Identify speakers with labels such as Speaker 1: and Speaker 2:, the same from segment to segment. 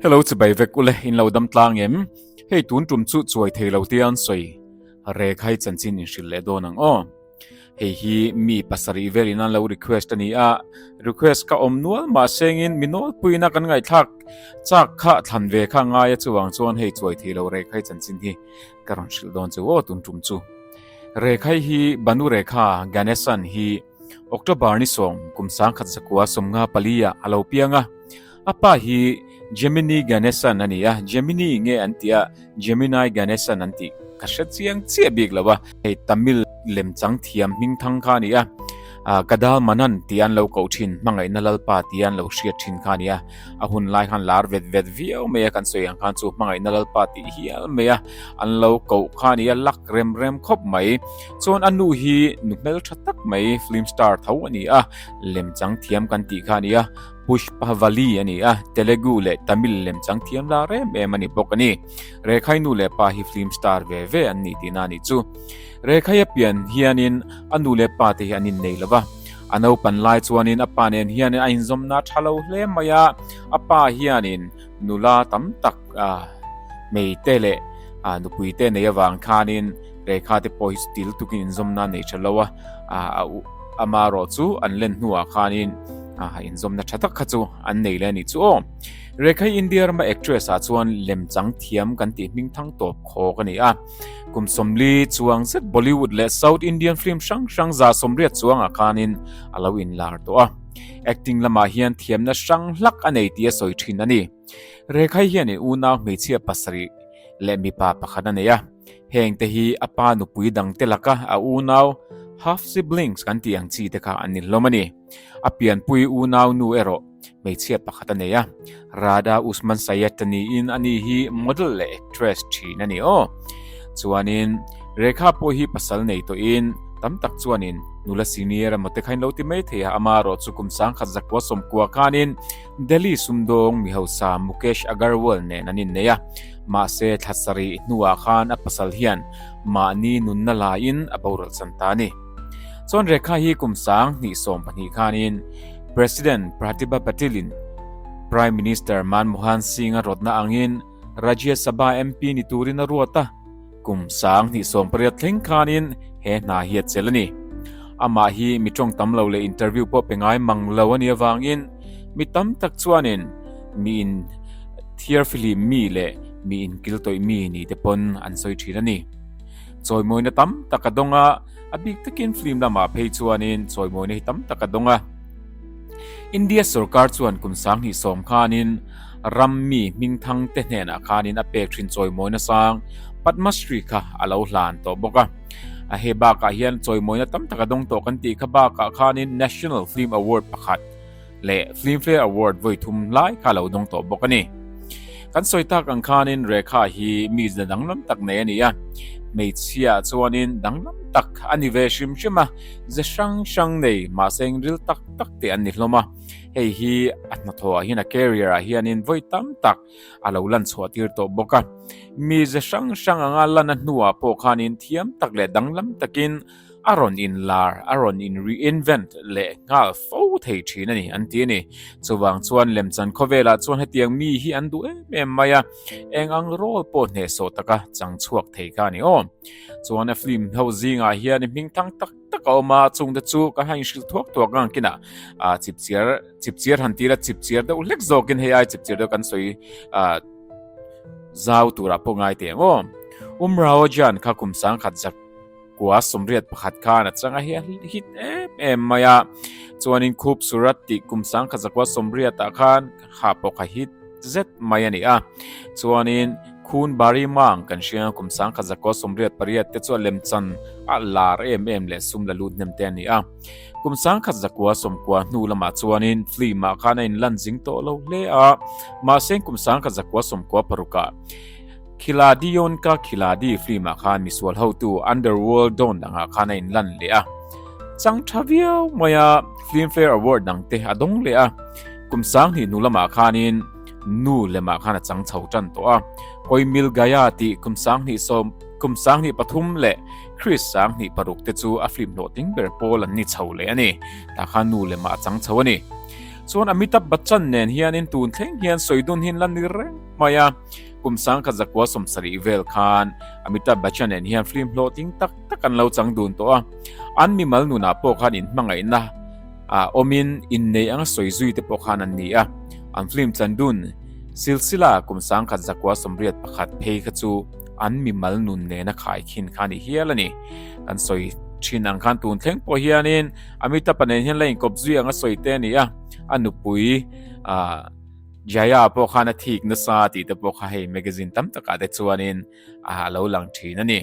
Speaker 1: Hello chibai vek ule in lo dam tlang em hei tun tum chu chuai thei lo te an sawi rekhai chanchin in hrilh leh dawn ang aw hei hi mi pasarih velin an lo request a ni a request ka awm nual mahsengin mi nawlpuina kan ngaihthlak chak kha thlan ve kha ngai a chuang chuan hei chuai thei lo rekhai chanchin hi ka rawn hrilh dawn chu aw tun tum chu rekhai hi Banu Rekha Ganesan hi October ni 10 kum 1954 ah a lo piang a. A pa hi Gemini Ganesan a ni a, Gemini nge an tih a, Gemini Ganesan an tih ka hre chiang chiah bik lo a. Hei Tamil lemchang thiam hming thang kha a ni a, Kadal Manan tih an lo koh thin, hmangaihna Lalpa tih an lo hriat thin kha a ni a. A hun lai khan lar vet vet viau mai a, kan sawi ang khan chu hmangaihna Lalpa tih hial mai a, an lo koh kha a ni a, lak rem rem khawp mai. Chuan a nu hi nu hmeltha tak mai film star tho a ni a, lemchang thiam kan tih kha a ni a, Pushpavalli a ni a, Telugu leh Tamil lemchang thiam lar em em a ni bawk a ni. Rekhai nu leh pa hi film star ve ve an ni tihna a nih chu. Rekhai a pian hianin a nu leh pa te hi an innei lo va, a naupan lai chuanin a pa nen hian a inzawmna a tha lo hle mai a, a pa hianin nula tam tak hmei te leh nupui te nei avang khanin Rekha te pawh hi chu til tukin inzawmna a nei tha lo a, amaherawh chu an len hnuah khanin inzawmna tha tak kha chu an nei leh a nih chu aw. Rekha hi India rama actress ah chuan lemchang thiam kan tih hming thang tawp khawk a ni a. Kum 40 chuang zet Bollywood leh South Indian film hrang hrang 180 chuangah khanin a lo inlar tawh a. Acting lamah hian thiamna hrang hlak a nei tih a sawi thin a ni. Rekha hian in unau hmeichhia pasarih leh mipa pakhat a nei a. Heng te hi a pa nupui dang te laka a unau half siblings kan tih ang chi te kha an ni hlawm a ni. A pianpui unau nu erawh hmeichhia pakhat a nei a, Radha Usman Sayed a niin ani hi model leh actress thin a ni aw. Chuanin Rekha pawh hi pasal nei tawhin tam tak chuanin nula senior emaw te kha in lo ti mai thei a, amaherawh chu kum 1990 khanin Delhi sumdawng mi hausa Mukesh Agarwal nen an innei a, mahse thla sarih hnuah khan a pasal hian mahni nunna laiin a boral chan ta a ni. Chuan Rekha hi kum 2012 khanin President Pratibha Patil-in Prime Minister Manmohan Singh-a rawtna angin Rajya Sabha MP ni turin a ruat a, kum 2018 thleng khanin he hna hi a chelh a ni. Amah hi mi tawng tam lo leh interview pawh pe ngai mang lo a nih avangin mi tam tak chuanin mi in thiarfihlim mi leh mi inkiltawih mi ni te pawn an sawi thin a ni. Chawimawina tam tak a dawng a, a bik takin film lamah phei chuanin chawimawina hi tam tak a dawng a. India sorkar chuan kum 2010 khanin ram mi hmingthang te hnenah khanin a pek thin chawimawina sang Padma Shri kha a lo hlan tawh bawk a. A he bakah hian chawimawina tam tak a dawng tawh kan tih kha bakah khanin National Film Award pakhat leh Filmfare Award vawi thum lai kha a lo dawng tawh bawk a ni. Kan sawi tak ang khanin Rekha hi mi zna danglam tak nei a ni a, hmeichhia chuanin danglam tak a ni ve hrim hrim a, ze hrang hrang nei mahse ril tak tak te an ni hlawm a. Hei hi a hnathawh ah hian a career ah hianin vawi tam tak a lo lan chhuah tir tawh bawk a. Mi ze hrang hrang anga lan a hnuah pawh khanin thiam tak leh danglam takin a rawn inlar, a rawn in reinvent leh nghal fo thei thin a ni an ti a ni. Chuvang chuan lemchan khawvelah chuan hetiang mi hi an duh em em mai a, eng ang role pawh hnehsawh taka chang chhuak thei kha a ni aw. Chuan a film ho zingah hian i hming thang tak tak a awm a, chungte chu kan han inhrilh thuak thuak ang kinah ah chipchiar chipchiar han tira chipchiar deuh hlek zawkin hei ai chipchiar deuh kan sawi ah zau turah pawh ngai teh ang aw. Umrao Jan kha kum 10,000 41 khan a chang a hi a hit em em mai a, chuanin Khubsurat tih kum 1980 ah khan ha pawh kha hit zet mai a ni a, chuanin Khun Bari Mang kan hria kum 1988 te chu a lemchan a lar em em leh sum la lut hnem te a ni a, kum 1990 hnu lamah chuanin film ah khan a inlan zing tawh lo hle a, mahse kum 1996 ah Khiladiyon Ka Khiladi film ah khan misual hotu Underworld Don angah khan a inlan leh a. Chang tha viau mai a, Filmfare Award dang te a dawng leh a. Kum 2000 hnu lamah khanin nu lemah khan a chang chho tan tawh a. Koi Mil Gaya tih kum 2010 kum 2003 leh Chris 2006 te chu a film hlawhtling ber pawl an ni chho leh a ni. Tah khan nu lemah a chang chho a ni. Chuan Amitabh Bachchan nen hianin tun thleng hian sawi dun hi an la ni reng mai a. Kum 1970 vel khan Amitabh Bachchan nen hian film hlawhtling tak tak an lo chang dun tawh a. An mimal nunah pawh khan inhmangaihna awmin innei anga sawi zui te pawh khan an ni a. An film chan dun silsila kum 1981 phei kha chu an mimal nun nena khaikhin kha a ni hial a ni. Kan sawi thin ang khan tun thleng pawh hianin Amitabh-a nen hian la inkawp zui anga sawi te a ni a, a nupui ah Jaya pawh khan a thik nasa tih te pawh kha hei magazine tam takah te chuanin a lo lang thin a ni.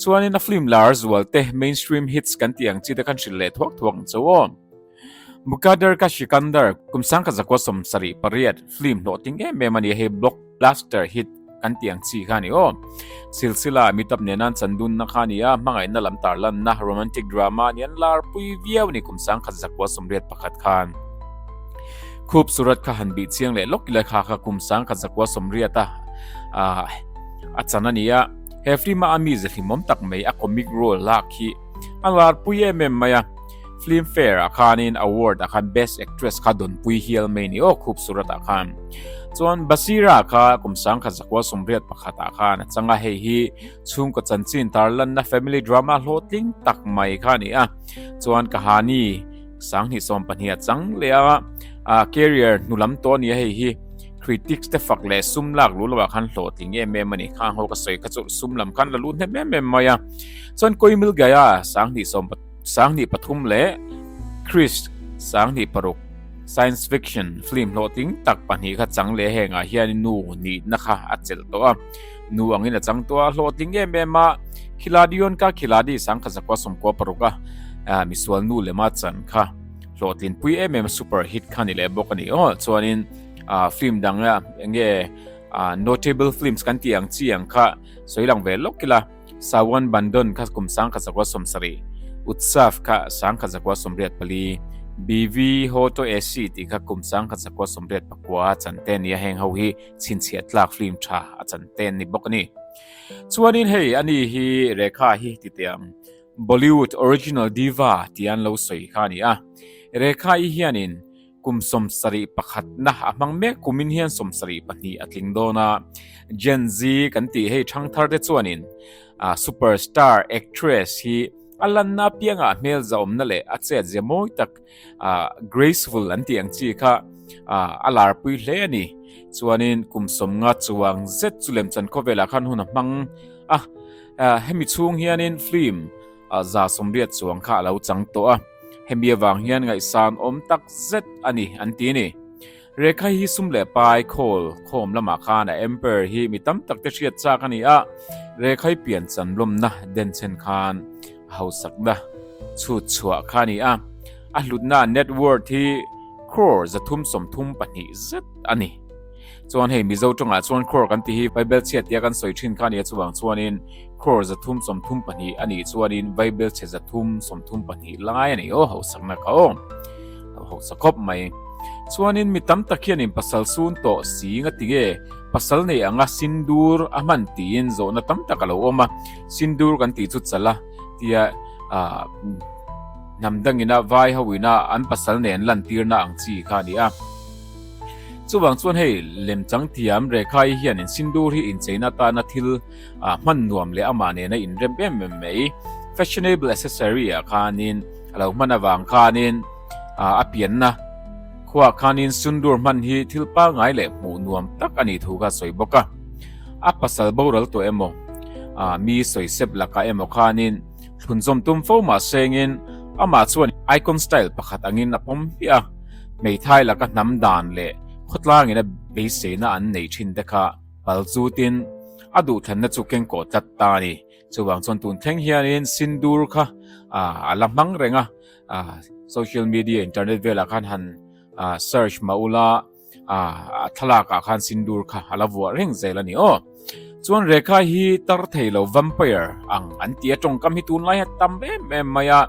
Speaker 1: Chuanin a film lar zual te mainstream hits kan tih ang chi te khan hrilh leh thuak thuak ang chauh aw. Mukadar ka Sikandar kum 1978 film hlawhtling em em a ni a, hei blockbuster hit kan tih ang chi kha a ni aw. Silsila Amitabh nena an chan dunna kha a ni a, hmangaihna lam tarlanna romantic drama a ni an larpui viau a ni kum 1981 khan. Khubsurat kha han bih chiang leh lawk ila kha kha kum 1980 a a chan a ni a, he film a a mize hlimawm tak mai a comic role lak hi a larpui em em mai a. Filmfare ah khanin award ah khan best actress kha dawnpui hial mai ni aw Khubsurat ah khan. Chuan Basira kha kum 1981 ah khan a chang a, hei hi chhungkaw chanchin tarlanna family drama hlawhtling tak mai kha a ni a. Chuan Kahani 2012 a chang leh a, a career hnulam tawh a ni a hei hi critics te fak leh sum lak lu lovah khan hlawhtling em em a ni. Khang ho ka sawi kha chu sum lam khan la lut hnem em em mai a. Chuan Koi Mil Gaya 20 23 leh Krist 26 science fiction film hlawhtling tak pahnih kha chang leh hengah hian nu nihna kha a chelh tawh a, nu angin a chang tawh a, hlawhtling em em a, Khiladion ka Khiladi 1996 a misual nu lema chan kha hlawhtlin pui em em super hit kha ni leh bawk a ni aw, chuanin film dang enge notable films kan tih ang chi ang kha sawi lang ve lawk ila. Sawan Bandon kha kum 1970, Utsav kha 1984, BV Hoto AC tih kha kum 1989 a chan te a ni a, heng ho hi chhinchhiah tlak film tha a chan te an ni bawk a ni. Chuanin hei ani hi Rekha hi ti teh ang, Bollywood original diva tia an lo sawi kha a ni a, Rekha-i hianin Kum 71 na a hmang mek kumin hian 72 a tling dawn a, Gen Z kan tih hei thangthar te chuanin superstar actress hi a lanna apiangah hmel zahawmna leh a chetzia mawi tak graceful an tih ang chi kha a larpui hle a ni. Chuanin kum 50 chuang zet chu lemchan khawvelah khan hun a hmang a, hemi chhung hianin film 180 chuang kha a lo chang tawh a, hemi avang hian ngaihsan awm tak zet a ni an ti a ni. Rekha hi sum leh pai khawl khawm lamah khan a emperor hi mi tam tak te hriat chak a ni a, Rekhai pian chan lawmna denchhen khan a hausakna chhut chhuah kha a ni a, a hlutna net worth hi crore 332 zet a ni. Chuan hei Mizo tawngah chuan crore kan tih hi Vaibelchhia tia kan sawi thin kha a ni a, chuvang chuanin Crore 332 a nih chuanin Vaibelchhe 332 lai a ni aw, hausakna kha aw. Lo hausa khawp mai. Chuanin mi tam tak hianin pasal sun tawh si nga tinge pasal nei anga sindur a hman tiin zawhna tam tak a lo awm a. Sindur kan tih chu chala tia ah hnam dangina vai ho ina an pasal nen lantirna ang chi kha a ni a. Chuvang chuan hei lemchang thiam Rekhai hianin sindur hi incheina atana thil a hman nuam leh amah nena inrem em em mai. Fashionable accessory ah khanin a lo hman avang khanin a pianna khuaah khanin sundur hman hi thil pangngai leh hmuh nuam tak a nih thu kha a sawi bawk a. A pasal boral tawh emaw, mi sawisep lakah emaw khanin thlunzawm tum fo mah sengin amah chuan icon style pakhat angin a pawm hmiah a. Hmeithai laka hnam dan leh khawtlangin a beiseina an neih thin te kha Pal chutin a duhthlanna chu kengkawh tlat ta a ni. Chuvang chuan tun thleng hianin sindur kha a la hmang reng a, social media internet velah khan han search mah ula a thlalakah khan sindur kha a la vuah reng zel a ni aw. Chuan Rekha hi tar thei lo vampire ang an ti a, tawngkam hi tunlai a tam em em mai a,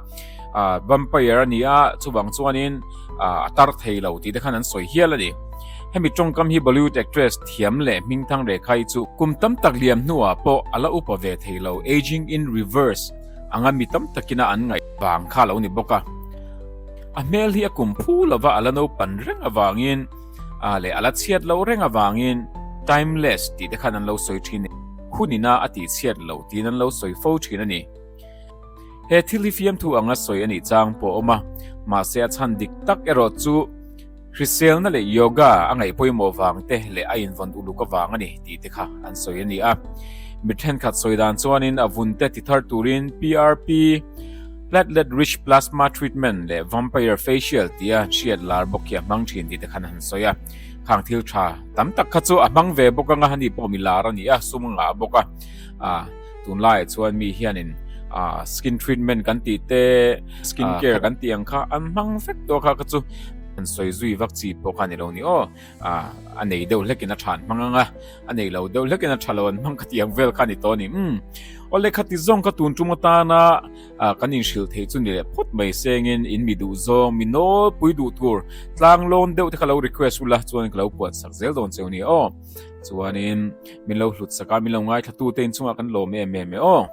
Speaker 1: vampire a ni a, chuvang chuanin a tar thei lo tih te khan an sawi hial a ni. Hemi tawngkam hi Bollywood actress thiam leh hmingthang Rekha hi chu kum tam tak liam hnuah pawh a la upa ve thei lo, aging in reverse, anga mi tam takina an ngaih vang kha a lo ni bawk a. A hmel hi a kum phu lova a la naupan reng avangin a leh a la chhiat loh reng avangin timeless tih te khan an lo sawi thin hun ina a tih chhiat loh tiin an lo sawi fo thin a ni. He thil hi fiamthu anga sawi a nih chang pawh a awm a, mahse a chhan dik tak erawh chu Hriselna leh yoga a ngaih pawimawh vang te leh a invawn uluk avang a ni tih te kha an sawi a ni a. Mi thenkhat sawi dan chuanin a vun te ti thar turin PRP, Platelet Rich Plasma Treatment, leh Vampire Facial tia hriat lar bawk hi a hmang thin tih te khan an sawi a. Khang thil tha tam tak kha chu a hmang ve bawk anga ani pawh mi lar a ni a, sum a ngah bawk a. Tunlaiah chuan mi hianin skin treatment kan tih te, skin care kan tih ang kha an hmang vek tawh a kha kha chu an sawi zui vak chi pawh kha a ni lo ni aw. A nei deuh hlekin a tha an hmang ang a, a nei lo deuh hlekin a tha lo an hmang kha tih ang vel kha a ni tawh a ni. Umm awle khati zawng kha tun tum atana kan inhrilh theih chu ni leh phawt mai sengin in mi duh zawng, mi nawlpui duh tur tlang lawn deuh te kha lo request ula chuan ka lo puan sak zel dawn cheu ni aw. Chuanin min lo hlut sak a, min lo ngaithla tute inchungah kan lawm em em e aw.